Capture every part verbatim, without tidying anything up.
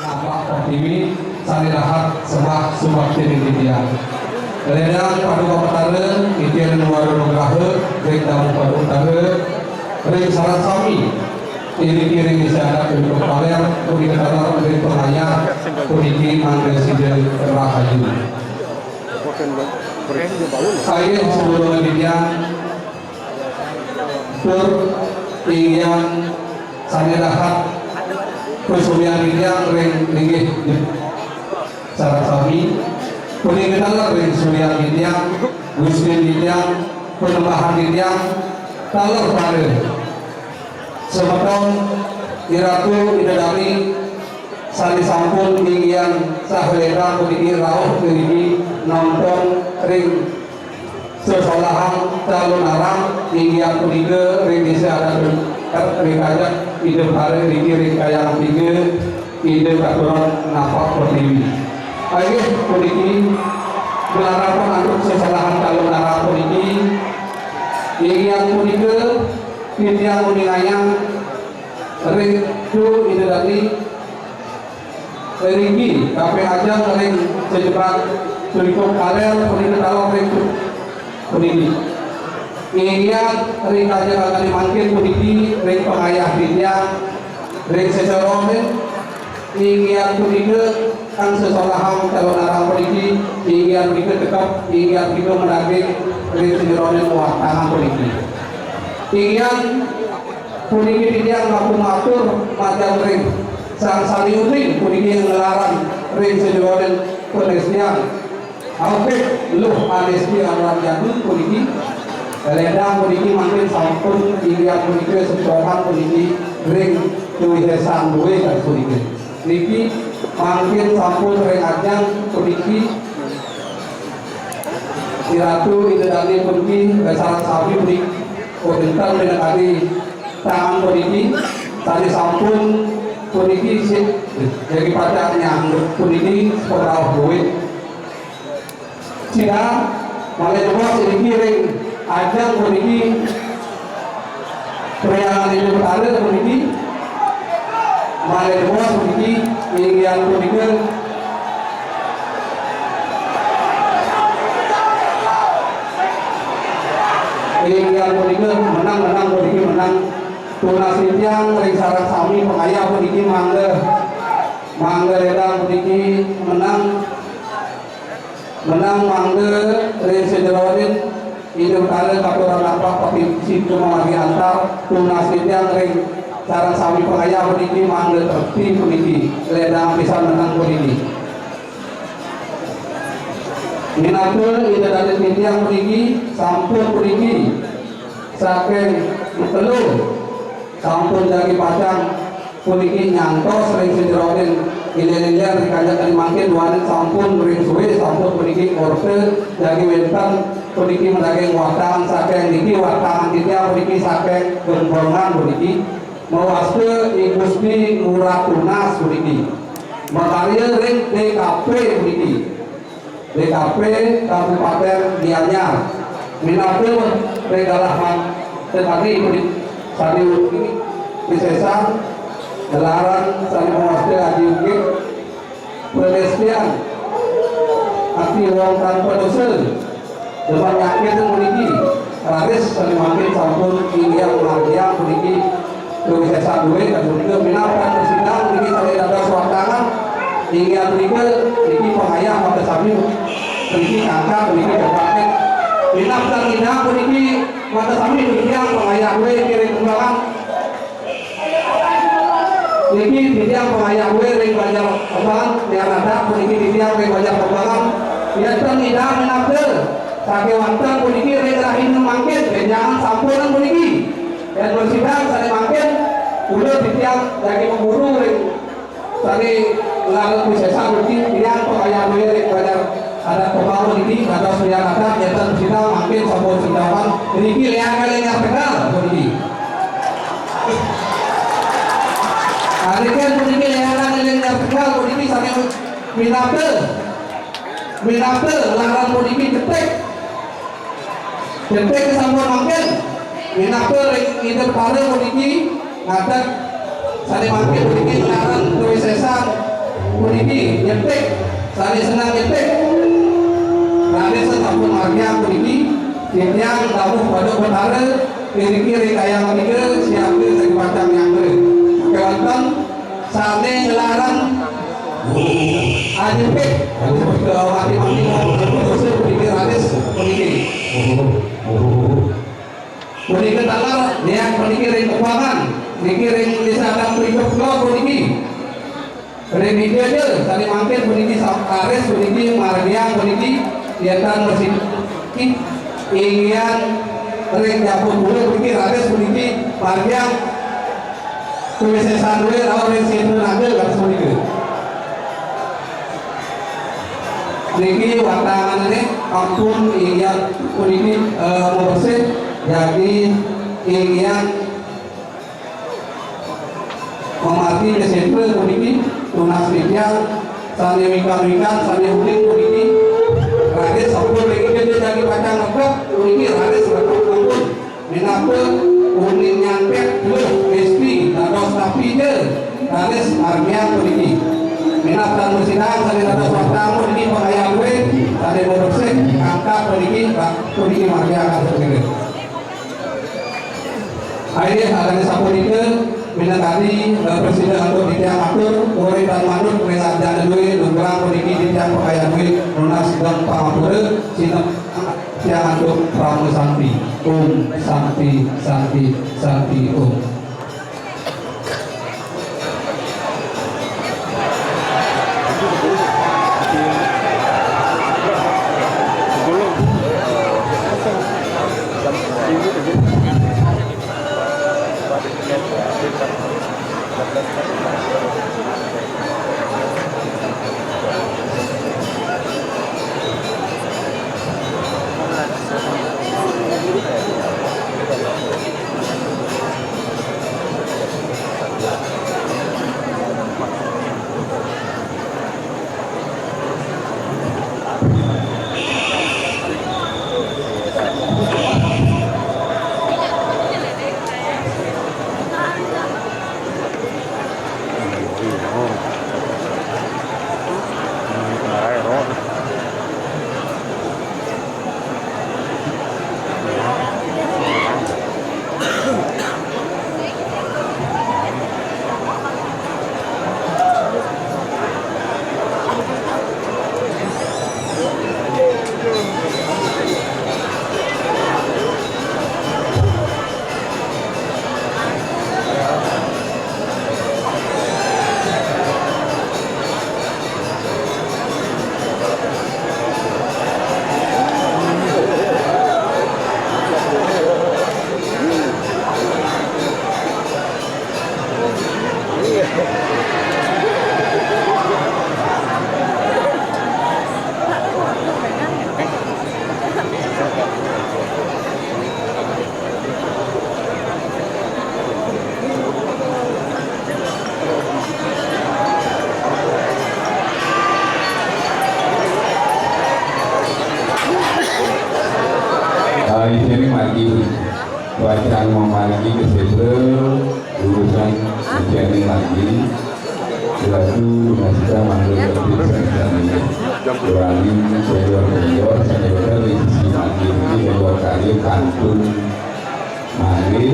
Napak pertiwi, sané dahat sembah subaktinin titiang. Lédang Paduka Betara, titiang nuwun nugraha, ring Damu Paduka Betara, ring sareng sami, iriki ring Désa Adat Ujung Kaler, puniki taler ring pangayah, puniki mangda sida rahayu. Saking sadurung titiang, tur inggian sané dahat pasuryang titiang ring linggih sareng sami, punika taler ring suryang titiang, gustin titiang, panembahan titiang, taler pada semeton, iratu, ida dané, sané sampun inggian saha lédang puniki rauh puniki nonton ring sesolahan calonarang inggian punika ring Désa Adat ring kayang Ida Betara niki ring kayang tiga Ida katuran napak pertiwi. Inggih puniki malarapan antuk sesolahan calonarang puniki inggian punika titiang nguningayang ring tu Ida dané Riki, kaping ajeng ring sejebat Ujung Kaler puniki taler ring puniki. Inggian ring kajeng kadi mangkin puniki ring pangayah titiang ring sejeroning inggian punika kang sesolahan calonarang puniki inggian punika tekep inggian punika madaging ring sejeroning watangan puniki. Inggian Puniki titiang matur majeng ring sang sami uning puniki nglarang ring sajeroning panestian. Ampik luh anesti anuran jadu puniki. Lédang puniki mangkin sampun inggih punika sepokan puniki ring kawisésan duwé kali puniki. Niki mangkin sampun ring ajeng puniki. Iratu Ida Dané puniki, sareng sami puniki, wénten minakadi tangan puniki, sané sampun puniki sik, jagi pacang nyambut puniki, sepakrauh duwé. Sida, malih jebos iriki ring ajeng puniki, Priangan Ida Betara puniki, malih jebos puniki, inggian punika, inggian punika, menang, menang puniki, menang. Tunas titiang ring sareng sami pangayah puniki mangda, mangda lédang puniki menang. Menang mangda ring sajeroning Ida Betara katuran napak pati situ mamargi antar tunas titiang ring sareng sami pangayah puniki mangda trepti puniki lédang pisan menang puniki. Minakadi Ida Dané titiang puniki sampun puniki saking telu sampun jagi pacang puniki nyantos ring sajeroning ilen-ilen ring kajeng kadi mangkin duaning sampun ring suwé sampun puniki orta jagi wénten puniki madaging watangan saking niki watangan titiang puniki saking Gembengan puniki mawasta I Gusti Ngurah Tunas puniki makarya ring D K P puniki. D K P Kabupatén Gianyar. Minakadi ring galah man-, tadi sané wisésan, gelaran sané mawasta adi ungkit, panestian, ati wong tanpa dosa, demen nyakit puniki, raris sané mangkin sampun inggih margiang puniki, Kawisésan duwé, kapunika minab tan prasida niki sané dados watangan, inggih punika niki pangayah mangda sami niki kangkat niki kepakit. Minab tan ngidang puniki mangda sami titiang pangayah duwé ring Kembangan. Niki titiang pangayah duwé ring Banjar Kembang, tiang adat puniki titiang ring Banjar Kembangan. Yén tan ngidang minabda sakéwanten puniki ring rahina mangkin, bénjangan sampunang puniki. Yén prasida sané mangkin, kula titiang jagi maguru ring sané nglarang wisésan puniki, tiang pangayah duwé ring Banjar Adat Kembang puniki, dados tiang adat, yén prasida mangkin sampun sindapan, niki liang kali nyar Tegal puniki. Adegan puniki liang kali nyar Tegal puniki sané minabda, minabda nglarang puniki cetik. Cetik sampun mangkin, minabda ring Ida Betara puniki ngadeg sané mangkin puniki nglarang kawisésan Yang puniki, titiang dawuh pada Betara, puniki ring kayang tiga, siaga sing pacang nyanggra. Kéwanten sané nglarang. Ajepit, ajepit ke mati-mati, dosa puniki raris puniki. Punika taler, niat puniki ring Kepangan, niki ring Desa Adat Pringkep Kulon puniki. Ring Mijaja, sané mangkin puniki sa-, raris puniki, margiang puniki, yén tan mesti inggian ring Japura puniki, raris puniki, margiang kawisésan duwé rauh ring Sétra Naga, raris punika. Niki watangané ampun inggian puniki, eh, mabersih, jagi inggian mamargi ka sétra puniki, nunas titiang sané wikan-wikan, sané uning puniki, raris sampun niki jagi pacang regep puniki, raris regep sampun. Minab uning nyampit luh misti dados tapija, raris margiang puniki. Minab tan masidan sané dados watang puniki, pangayah duwé sané mabersih, angkat puniki, puniki margiang puniki. Ayo, adané sapunika, minakadi, eh, prasida antuk titiang atur, urip tan manut ring arjana duwé, lugrang puniki titiang pangayah duwé, nunas sidang pangapura, sineb Tiang antuk parama santi. Om Santi, Santi, Santi, Om. Ah, isiné mati. Wacana mamargi ka sétra, urusan isiné mati. Selaku dinasita mangga lebih sanjani. Kurangin senior-senior, senior dari sisi mati ini, senior kali kantun. Mangga,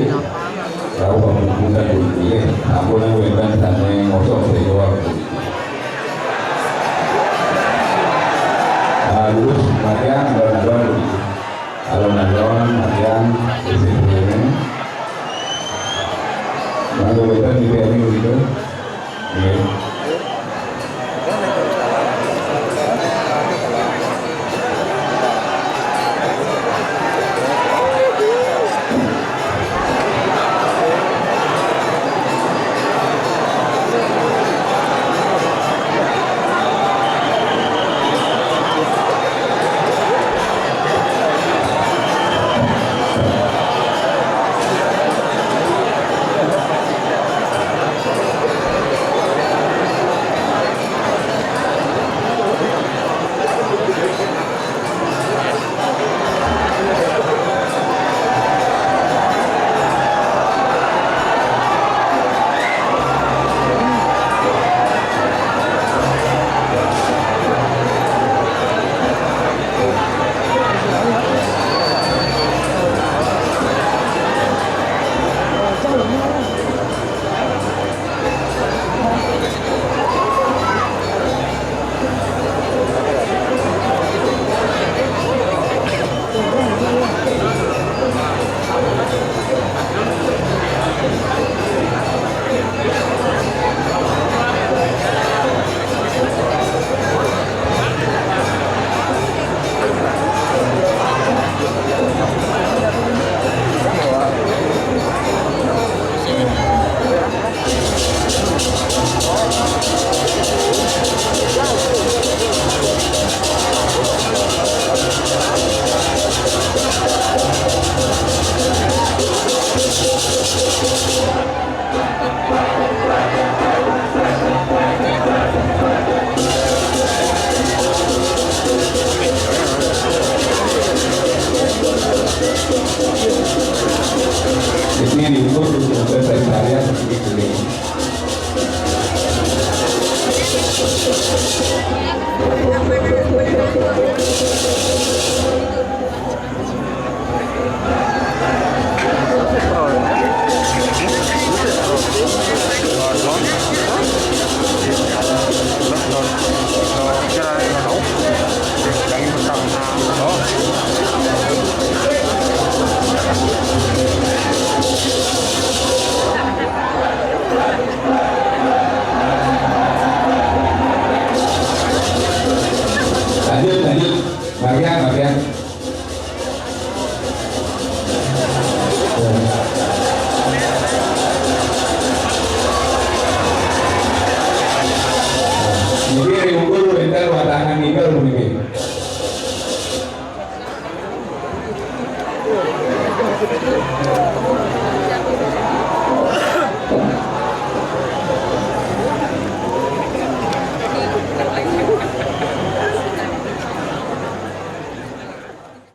rauh pamungkusan puniki, nggih. Sampun wénten sané ngosok senior. Ah, lurus, matian, alon-alon puniki. Alon-alon, matian, sisi puniki. Mangga wénten di B M I puniki. Nggih.